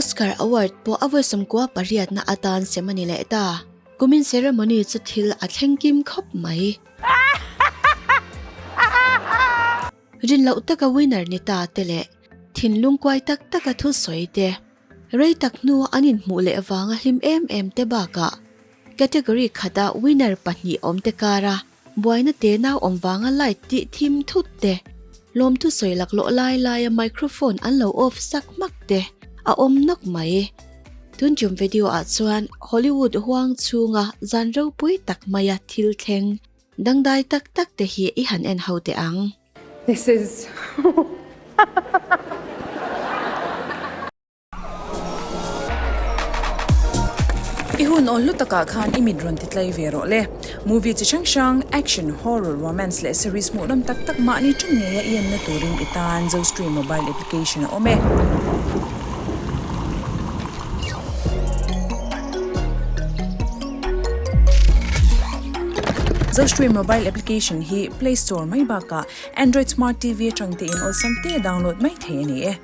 Oscar Award pawh a vawi 98 na atan sem a ni leh ta. Kumin ceremony chu thil a thleng kim khawp mai. Rin loh taka winner ni ta te leh thinlung kuai tak taka thu sawi te, rei tak hnu an inhmuh leh vanga hlim em em te bakah category khata winner pahnih awm te kara buaina te nau awm vanga light tih thim thut te, lawmthu sawi laklawh lai laia microphone an lo off sak hmak te a awm nawk mai. Tun tum video ah chuan Hollywood huang chhunga zan ropui tak maia thil thleng dangdai tak tak te hi i han en ho teh ang. This is I hun awl hlu takah khan i mit rawn ti tlai ve rawh le. Movie chi hrang hrang, action, horror, romance leh series hmuhnawm tak tak mahni ṭawng ngeia i enna turin i tan Zostream mobile application a awm e. Zostream mobile application hi Play Store mai bakah Android Smart TV atang te in awlsam te download mai thei a ni e.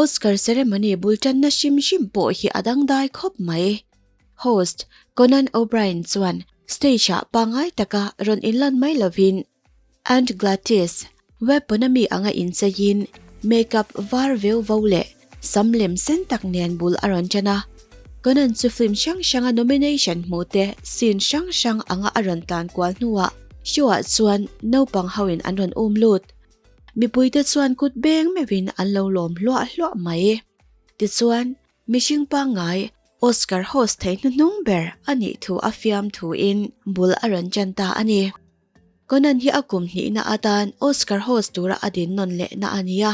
Oscar ceremony bul tanna hrim hrim pawh hi a dangdai khawp mai. Host Conan O'Brien chuan stage-ah pangngai taka rawn inlan mai lovin Aunt Gladys weapon-a mi anga incheiin makeup var veu vo leh sam lem sen tak nen bul a rawn tan a. Conan chu film hrang hranga nomination hmuh te scene hrang hrang anga a rawn tlan kual hnuah show-ah chuan naupang hoin an rawn um lut. Mipuite chuan kut beng meuhin an lo lawm hluah hluah mai. Tichuan, mihring pangngai Oscar host thei hnuhnung ber a nih thu a fiam thuin bul a rawn tan ta a ni. Conan hi a kum hnihna atan Oscar host tura a din nawn lehna a ni a.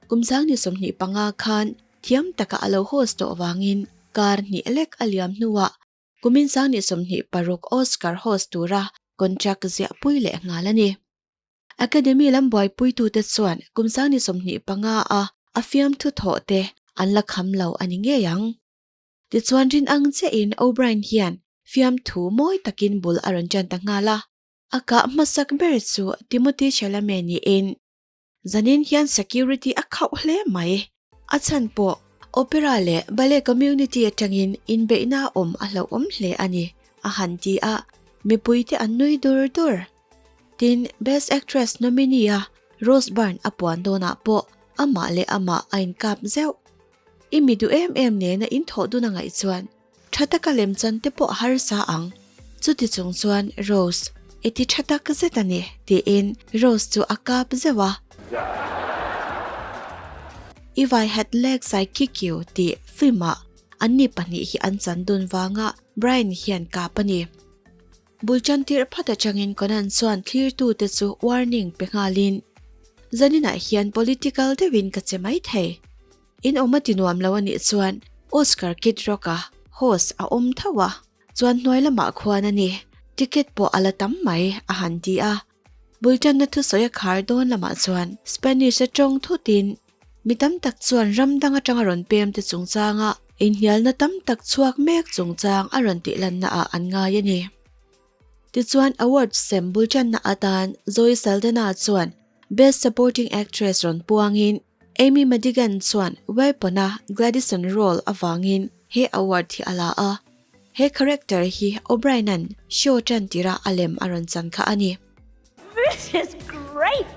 Kum sangni 25 khan thiam taka a lo host tawh vangin kar hnih lek a liam hnuah kumin sangni 26 Oscar host tura contract ziah pui leh nghal a ni. Academy lam buaipuitute chuan kum sangni 25 a a fiamthu thawh te an la kham lo a ni ngei ang. Tichuan rin ang chiahin O'Brien hian fiamthu mawi takin bul a rawn tan ta nghal a. A kah hmasak ber chu Timothée Chalamet niin Zanin hian security a khauh hle mai. A chhan pawh Opera leh Ballet community atangin inbeihna a awm a hlauhawm hle a ni, a han ti a, mipuite an nui dur dur. Tin, Best Actress nominee a Rose Byrne a puan dawnah pawh amah leh amah a inkap zeuh. I mi duh em em nena in thawh dun a ngaih chuan Tha taka lemchan te pawh a harsa ang. Chuti chung chuan Rose, i ti tha tak zet a ni, tiin Rose chu a kap zeuh a. If I Had Legs I'd Kick You tih film-ah anni pahnih hi an chan dun vanga Brian hian kap a ni. Bul tan tirh phat atangin Conan chuan thlirtute chu warning pe nghalin, Zaninah hian political deuhin ka che maithei. In awm a ti nuam lo a nih chuan Oscar Kid Rock-a host a awm tho a, chuan hnuai lamah khuan a ni, ticket pawh a la tam mai, a han ti a. Bul tanna thusawi a khar dawn lamah chuan Spanish-a tawng thutin mi tam tak chuan ram dang atanga rawn pem te chungchanga inhnialna tam tak chhuak mek chungchang a rawn tih lannaah an ngai a ni. Tichuan award sem bul tanna atan Zoe Saldana chuan Best Supporting Actress rawn puangin Amy Madigan chuan Weapon-a Gladison role avangin he award hi a la a. He character hi O'Brien-a'n show tan tira a lem a rawn chan kha a ni. This is great!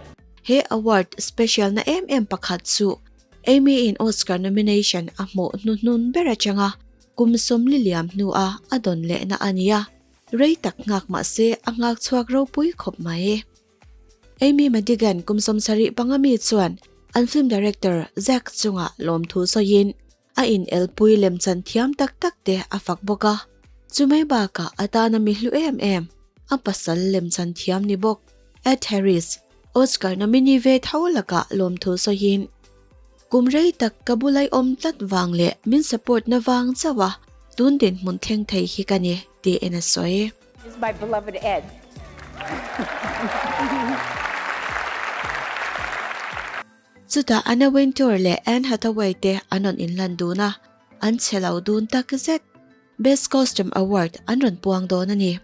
He award special na em em pakhat chu Amy-in Oscar nomination a hmuh hnuhnun ber atanga kum 40 liam hnua a dawn lehna a ni a. Rei tak nghak mah se a nghak chhuak ropui khawp mai. Amy Madigan kum 75 mi chuan an film director Zack chunga lawmthu sawiin a in elpui lemchan thiam tak tak te a fak bawk a. Chumai bakah a tana mi hlu em em, a pasal lemchan thiam ni bawk Ed Harris, Oscar nominee ve tho lakah lawmthu sawiin, Kum rei tak ka bulai awm tlat vang leh min support na vang chauh a tun dinhmun thleng thei hi ka ni, tiin a sawi. This is my beloved Ed. Chutah Anna Wintour leh Anne Hathaway te an rawn inlan dun a, an chhe lo dun tak zet. Best Costume Award an rawn puang dawn a ni.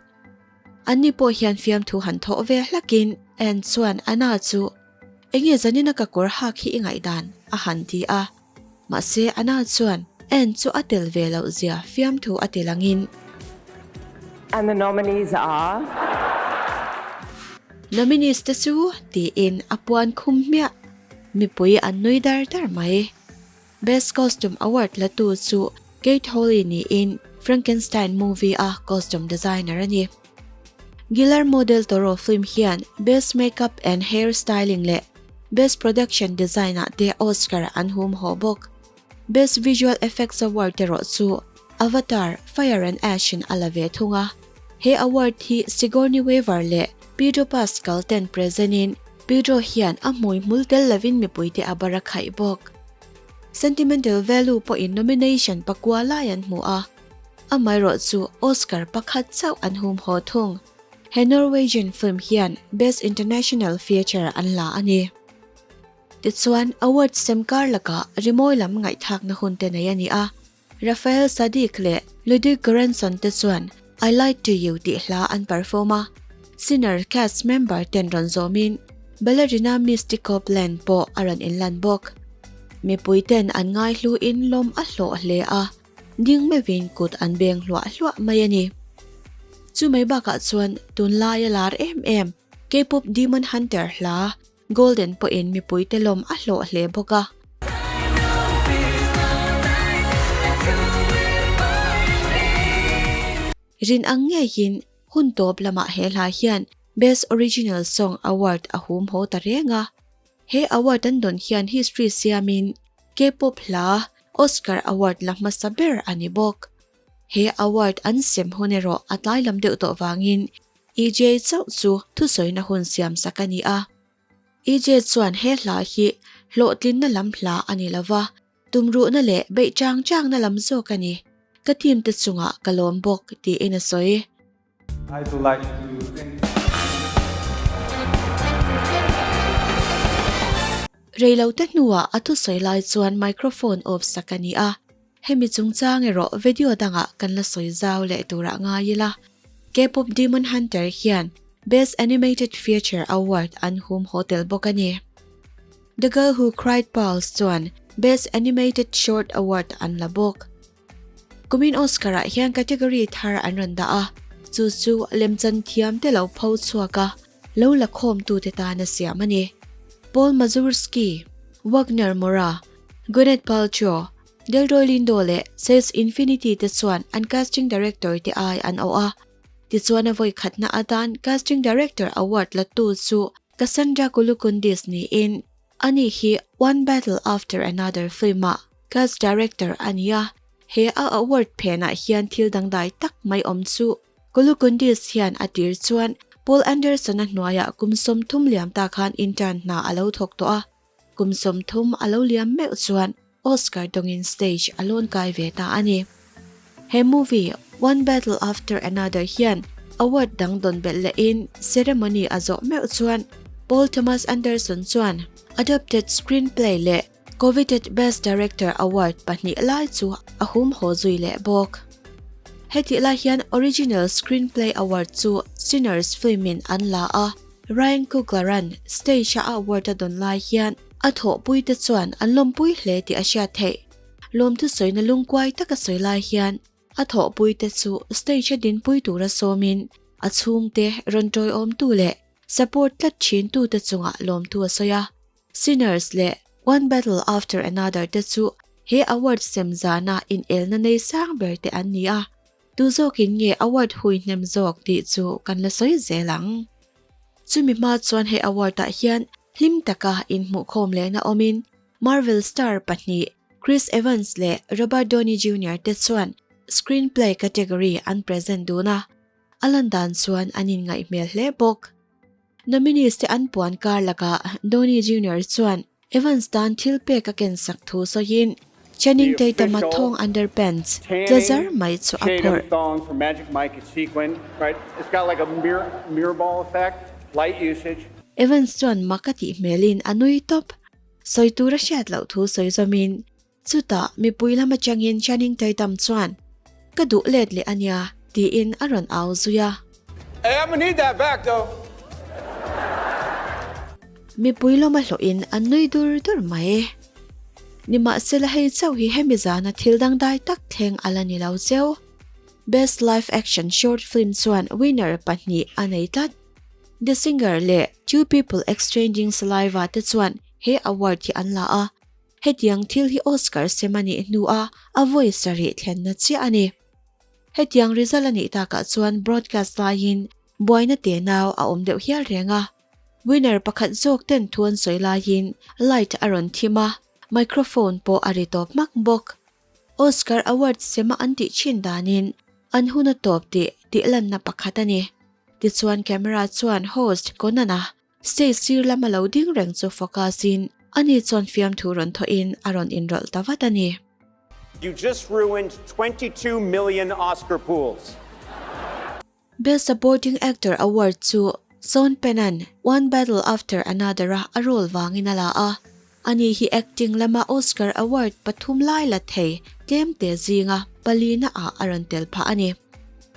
Anni pawh hian fiamthu han thawh ve hlakin Anne chuan Anna chu. Enge zanina ka kawr hak hi i ngaihdan? a han ti a. Mahse Anna chuan Anne chu a tel ve loh zia fiamthu a ti langin. And the nominees are. Nominees te chu tiin a puan khum hmiah. Mipui an nui dar dar mai. Best Costume Award la tu chu Kate Hawley niin Frankenstein movie a costume designer a ni. Guillermo del Toro film hian Best Makeup and Hair Styling leh Best Production Design ah te Oscar an hum haw bawk. Best Visual Effects Award erawh chu Avatar, Fire and Ash in a la ve thung a. He award hi Sigourney Weaver leh Pedro Pascal ten present in Pedro hian a hmui hmul tel lovin mipuite a bar a khaih bawk. Sentimental Value pawhin nomination pakua lai an hmu a, amaherawh chu Oscar pakhat chauh an hum haw thung. He Norwegian film hian Best International Feature an la a ni. Tichuan, award sem kar lakah rimawi lam ngaihthlakna hun te nei a ni a. Raphael Saadiq leh Ludwig Göransson te chuan I Lied to You tih hla an perform a, Sinner cast member ten rawn zawmin ballerina Misty Copeland pawh a rawn inlan bawk. Mipui ten an ngaihluin lawm a hlawh hle a, ding meuhin kut an beng hluah hluah mai a ni. Chu mai bakah chuan tunlaia lar em em K-pop Demon Hunter hla Golden pawhin mipuite lawm a hlawh hle bawk a. Rin ang ngeiin hun tawp lamah he hla hian Best Original Song Award a hum haw ta reng a. He award an dawn hian history siamin K-pop hla Oscar award la hmasa ber a ni bawk. He award an sem hun erawh a tlai lam deuh tawh vangin EJ chauh chu thusawina hun siam sak a ni a. EJ chuan he hla hi hlawhtlinna lam hla a ni lo va, tumruhna leh beih chang changna lam zawk a ni. Ka team te chungah ka lawm bawk, tiin a sawi. I'd like to thank. Reilote hnuah a thusawi lai chuan microphone off sak a ni a. Hemi chungchang erawh video dangah kan la sawi zau leh turah ngai ila. K-pop Demon Hunter hian Best Animated Feature Award an hum haw tel bawk a ni. The Girl Who Cried Pearls chuan Best Animated Short Award an la bawk. Kumin Oscar-ah hian category thar an rawn dah a, chu chu lemchan thiamte lo pho chhuak a, lo la khawmtute tan a siam a ni. Paul Mazursky, Wagner Moura, Gwyneth Paltrow, Delroy Lindo leh Sales Infinity te chuan an casting director te ai an awh a. Tichuan a vawi khatna atan Casting Director Award la tu chu Cassandra Kulukundis niin ani hi One Battle After Another film-ah cast director a ni a. He a award phenah hian thil dangdai tak mai awm chu Kulukundis hian a tir chuan Paul Anderson-a hnuaiah kum 30 liam ta khan intern hna a lo thawk tawh a. Kum 30 a lo liam meuh chuan Oscar dawngin stage a lawn kai ve ta a ni. He movie One Battle After Another hian award dang dawn belh lehin ceremony a zawh meuh chuan Paul Thomas Anderson chuan Adapted Screenplay leh Coveted Best Director Award pahnih lai chu a hum haw zui leh bawk. Hetih lai hian Original Screenplay Award chu Sinners film-in an la a. Ryan Coogler-a'n stage-a a award a dawn lai hian a thawhpuite chuan an lawmpui hle tih a hriat theih. Lawmthu sawina lungkuai taka sawi lai hian a thawhpuite chu stage-a dinpui tura sawmin a chhungte rawn tawiawmtu leh support tlat thintute chungah lawmthu a sawi a. Sinners leh One Battle After Another te chu he award sem zana inelna nei sang ber te an ni a. Tu zawkin nge award hui hnem zawk tih chu kan la sawi zel ang. Chumi hma chuan he award ah hian hlim taka inhmuhkhawm lehna awmin Marvel star pahnih Chris Evans leh Robert Downey Junior te chuan Screenplay category an present dun a, a lan dan chuan an inngaih hmel hle bawk. Nominees te an puan kar lakah Downey Junior chuan Evans tan thil pek a ken sak thu sawiin Channing Tatum-a thawng underpants tla zar mai chu a phawrh. Evans chuan mak a tih hmelin a nui tawp. Sawi tur a hriat loh thu sawi zawmin chutah mipui lam atangin Channing Tatum chuan Ka duh let leh a nia tiin a rawn au zui a. Hey, I'm gonna need that back though. Mipui lawm a hlawhin an nui dur dur mai. Nimahsela hei chauh hi hemi zana thil dangdai tak thleng a la ni lo cheu. Best Live Action Short Film chuan winner pahnih a nei tlat. The Singer leh Two People Exchanging Saliva te chuan he award hi an la a, hetiang thil hi Oscar sem a nih hnua a vawi sarih thlenna chiah a ni. Hetiang result a nih takah chuan broadcast laiin buaina tenau a awm deuh hial reng a. Winner pakhat zawk ten thu an sawi laiin light a rawn thim a, microphone pawh a ri tawp hmak bawk. Oscar Award sema an tih thin danin an hun a tawp tih tih lanna pakhat a ni. Tichuan camera chuan host Conan-a stage sir lama lo ding reng chu focus in ani chuan fiamthu rawn thawhin a rawn inrawlh ta vat a ni. You just ruined 22 million Oscar pools. Best Supporting Actor Award chu Sean Penn-a'n One Battle After Another-a a role vangin a la a. Ani hi acting lama Oscar Award pathum lai la thei tlem te zinga palina ah a rawn tel phah a ni.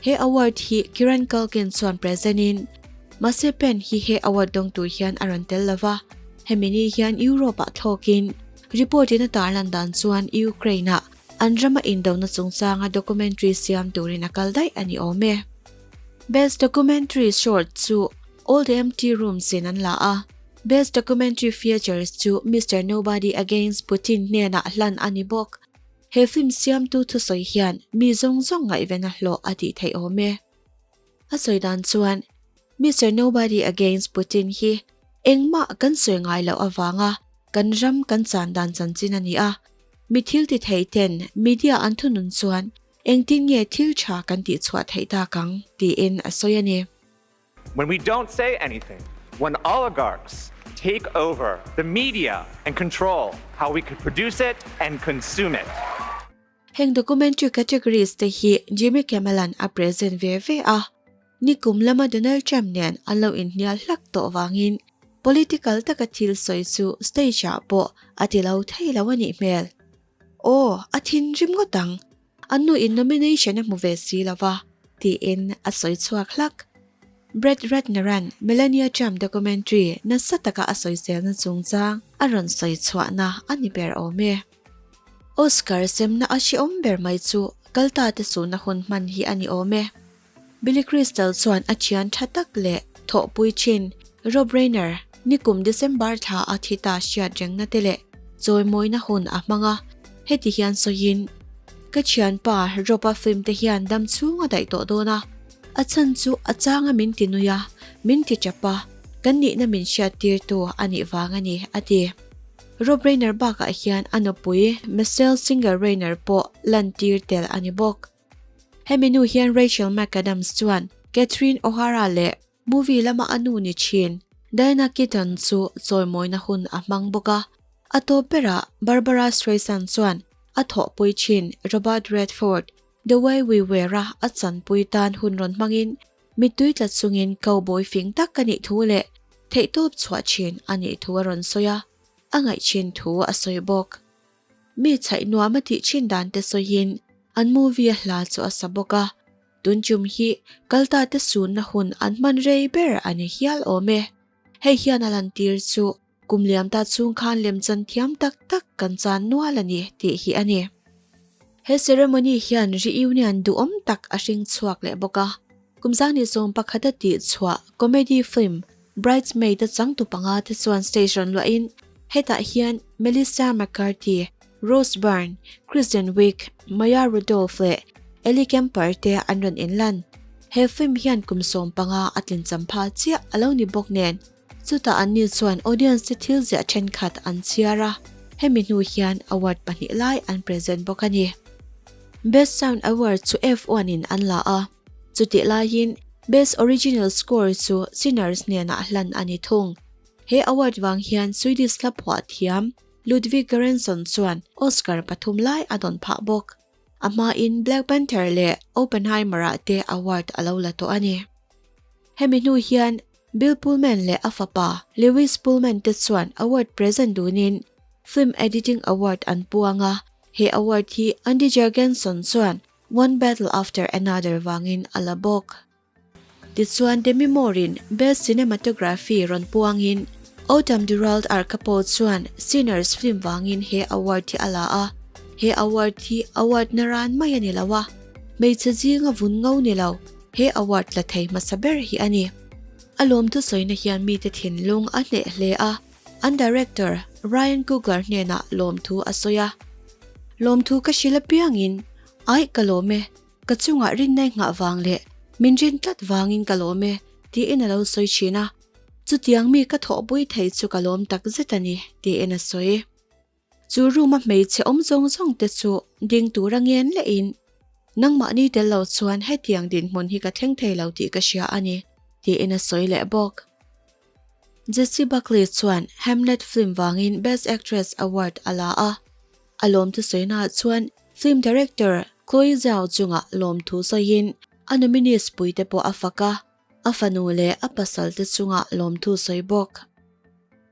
He award hi Kieran Culkin chuan present in, mahse Penn hi he award dawng tur hian a rawn tel lova. Hemi ni hian Europe ah thlawkin report in a tarlan dan chuan Ukraine ah an rama indona chungchanga documentary siam turin a kal daih a ni awm e. Best Documentary Short chu All the Empty Rooms in an la a, Best Documentary Features chu Mister Nobody Against Putin hnenah hlan a ni bawk. He film siamtu thusawi hian mi zawng zawng ngaihven a hlawh a tih theih awm e. A sawi dan chuan, Mister Nobody Against Putin hi engmah kan sawi ngai loh avanga kan ram kan chan dan chanchin a ni a. Mi thil ti thei ten media an thunun chuan engtin nge thil tha kan tihchhuah theih tak ang tiin a sawi a ni. When we don't say anything, when oligarchs take over the media and control how we could produce it and consume it. Heng documentary categories te hi Jimmy Kimmel-a'n a present ve ve a, nikum lama Donald Trump nen an lo inhnial hlak tawh vangin political taka thil sawi chu stage-ah pawh a ti lo thei lo a nih hmel. Aw, a thinrim ngawt ang. An nu in nomination a hmu ve si lo va, tiin a sawi chhuak hlak. Brett Ratner-a'n Melania Trump documentary nasa taka a sawiselna chungchang a rawn sawi chhuahna a ni ber awm e. Oscar semna a hrehawm ber mai chu kalta te suhna hun hman hi a ni awm e. Billy Crystal chuan a thian tha tak leh thawhpui thin Rob Reiner nikum December thla a thi ta hriat rengna te leh chawimawina hun a hmang a, heti hian sawiin, Ka thianpa Rob-a film te hian dam chhung a daih tawh dawn a, a chhan chu a changa min ti nui a, min ti tap a, kan nihna min hriat tirtu a nih vang a ni, a ti. Rob Reiner bakah hian a nupui Michelle Singer Reiner pawh lantir tel a ni bawk. Hemi nu hian Rachel McAdams chuan Catherine O'Hara leh movie lama a nu ni thin Diana Keaton chu chawimawina hun a hmang bawk a. A tawp berah Barbara Streisand chuan a thawhpui thin Robert Redford, The Way We Were-a a chanpui tan hun rawn hmangin mittui tla chungin cowboy fing tak a nih thu leh theihtawp chhuah thin a nih thu a rawn sawi a, a ngaih thin thu a sawi bawk. Mi chhaih nuam a tih thin dan te sawiin an movie a hla chu a sa bawk a, tun chum hi kalta te sunna hun an hman rei ber a ni hial awm e. Hei hian a lantir chu kum liam ta chhung khan lemchan thiam tak tak kan chan nual a ni tih hi a ni. He ceremony hian reunion duhawm tak a hring chhuak leh bawk a, kum zangni sawm pakhata tih chhuah comedy film Bridesmaid a changtu panga te chuan stage rawn luahin hetah hian Melissa McCarthy, Rose Byrne, Kristen Wiig, Maya Rudolph leh Ellie Kemper te an rawn inlan. He film hian kum 15 a tlin champha chiah a lo ni bawk nen, chutah anni chuan audience te thil ziah thenkhat an chhiar a, hemi hnu hian award pahnih lai an present bawk a ni. Best Sound Award chu F1 in an la a. Chutih laiin Best Original Score chu Sinners hnenah hlan a ni thung. He award vang hian Swedish hla phuah thiam Ludwig Göransson chuan Oscar pathum lai a dawn phah bawk. A hmain Black Panther leh Oppenheimer-ah te award a lo la tawh a ni. Hemi hnu hian Bill Pullman leh a fapa Lewis Pullman te chuan award present dunin Film Editing Award an puang a, he award hi Andy Jurgenson chuan One Battle After Another vangin a la bawk. Tichuan Demi Moore-in Best Cinematography rawn puangin Autumn Durald Arkapaw chuan Sinners film vangin he award hi a la a, he award hi award naran mai a ni lo a, hmeichhe zinga vun ngo ni lo, he award la thei hmasa ber hi a ni. A lawmthu sawina hian mite thinlung a hneh hle a, an director Ryan Coogler hnenah lawmthu a sawi a. Lawmthu ka hrilh apiangin, Aih ka lawm e, ka chungah rinnai nghah vang leh min rin tlat vangin ka lawm e, tiin a lo sawi thin a. Chutiang mi ka thawhpui thei chu ka lawm tak zet a ni, tiin a sawi. Chu room a hmeichhe awm zawng zawng te chu ding tura ngen lehin, Nangmahni tel lo chuan hetiang dinhmun hi ka thleng thei lo tih ka hria a ni, tiin a sawi leh bawk. Jessie Buckley chuan Hamnet film vangin Best Actress award a la a. A lawmthu sawinaah chuan film director Chloe Zhao chungah lawmthu sawiin a nominees puite pawh a fak a. A fanu leh a pasal te chungah lawmthu sawi bawk.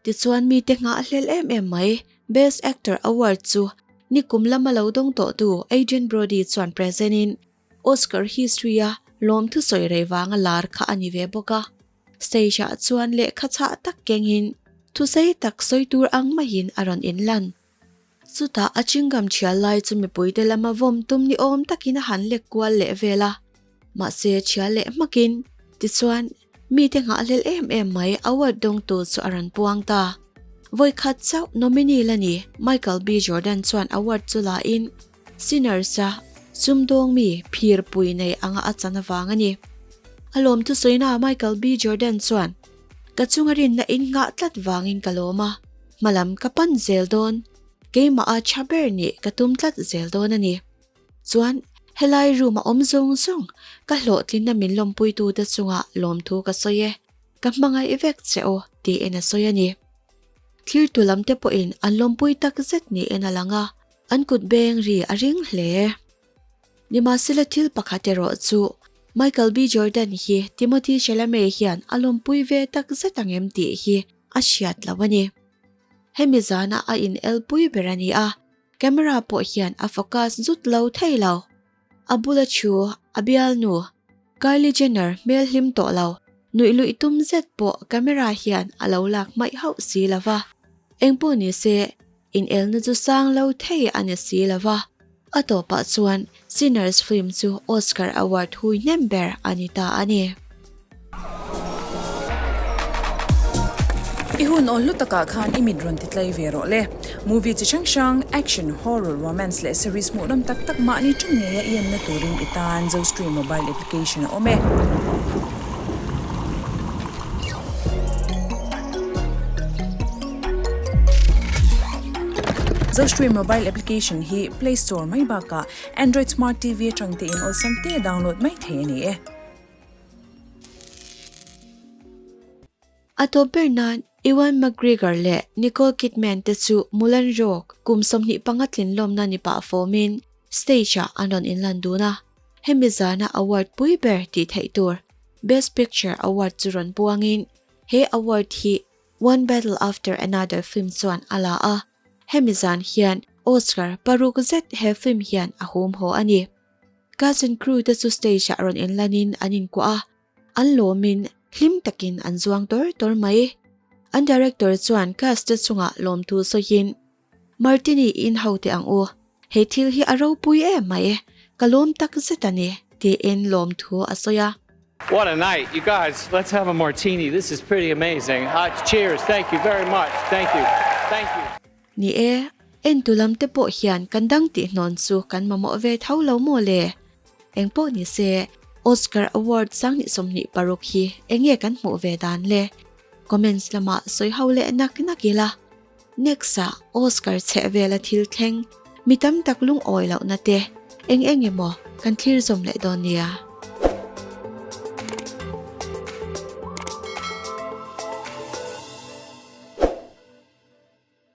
Tichuan mite nghahhlel em em mai Best Actor Award chu nikum lama lo dawng tawhtu Adrien Brody chuan present in Oscar history a lawmthu sawi rei vanga lar kha a ni ve bawk a. Stage ah chuan lehkha chhah tak kengin thusei tak sawi tur ang maiin a rawn inlan. Chutah a chingam thial lai chu mipuite lama vawm tum ni awm takin a han lek kual leh vel a, mahse thial leh hmakin tichuan mite nghahhlel em em mai award dawngtu chu a rawn puang ta. Vawikhat chauh nominee la ni Michael B Jordan chuan award chu la in Sinners a sumdawng mi phir pui nei anga a chan avang a ni. A lawmthu sawina Michael B Jordan chuan Ka chunga rinna in nghah tlat vangin ka lawm a, hmalam ka pan zel dawn, keimah a tha ber nih ka tum tlat zel dawn a ni. Chuan helai room a awm zawng zawng ka hlawhtlinna min lawmpuitute chungah lawmthu ka sawi e, ka hmangaih vek che aw tiin a sawi a ni. Thirtu lam te pawhin an lawmpui tak zet niin a lang a, an kut beng ri a ring hle. Nimahsela thil pakhat erawh chu Michael B. Jordan hi Timothée Chalamet hian a lawmpui ve tak zet ang em tih hi a hriat loh a ni. Hemi zana a in elpui ber a ni a, camera pawh hian a focus zut lo thei lo. A bula thu a bialnu Kylie Jenner hmel hlim tawh lo, nuih luih tum zet pawh camera hian a lo lak hmaih hauh si lo va. Engpawh ni se, Inelna chu sang lo thei a ni si lo va, a tawpah chuan Sinners film chu Oscar award hui hnem ber a ni ta a ni. I hun awl hlu takah khan i mit rawn ti tlai ve rawh le. Movie chi hrang hrang, action, horror, romance leh series hmuhnawm tak tak mahni ṭawng ngeia i enna turin i tan Zostream mobile application a awm e. Zostream mobile application hi Play Store mai bakah Android Smart TV atang te in awlsam te download mai thei a ni e. A tawp ber nan Ewan McGregor leh Nicole Kidman te chu Moulin Rouge kum 25 tlin lawmna ni pah fawmin stage ah an rawn inlan dun a, hemi zana award pui ber tih theih tur Best Picture award chu rawn puangin he award hi One Battle After Another film chuan a la a, hemi zan hian Oscar paruk zet he film hian a hum haw a ni. Cast and crew te chu stage ah rawn inlanin an inkuah a, an lawmin hlim takin an zuang tawr tawr mai. An director chuan cast te chungah lawmthu sawiin, Martini in ho teh ang u, he thil hi a ropui em mai, ka lawm tak zet a ni, tiin lawmthu a sawi a. What a night, you guys, let's have a martini, this is pretty amazing, hot cheers, thank you very much, thank you, thank you. Ni e, entu lam te pawh hian kan dang tih hnawn chu kan mamawh ve tho lo maw le? Eng pawh ni se, Oscar Award 2026 hi eng nge kan hmuh ve dan le? Comments lamah sawi ho leh nak nak ila. Next ah Oscar chheh vela thil thleng mi tam tak lungawi lohna te eng eng emaw kan thlir zawm leh dawn nia.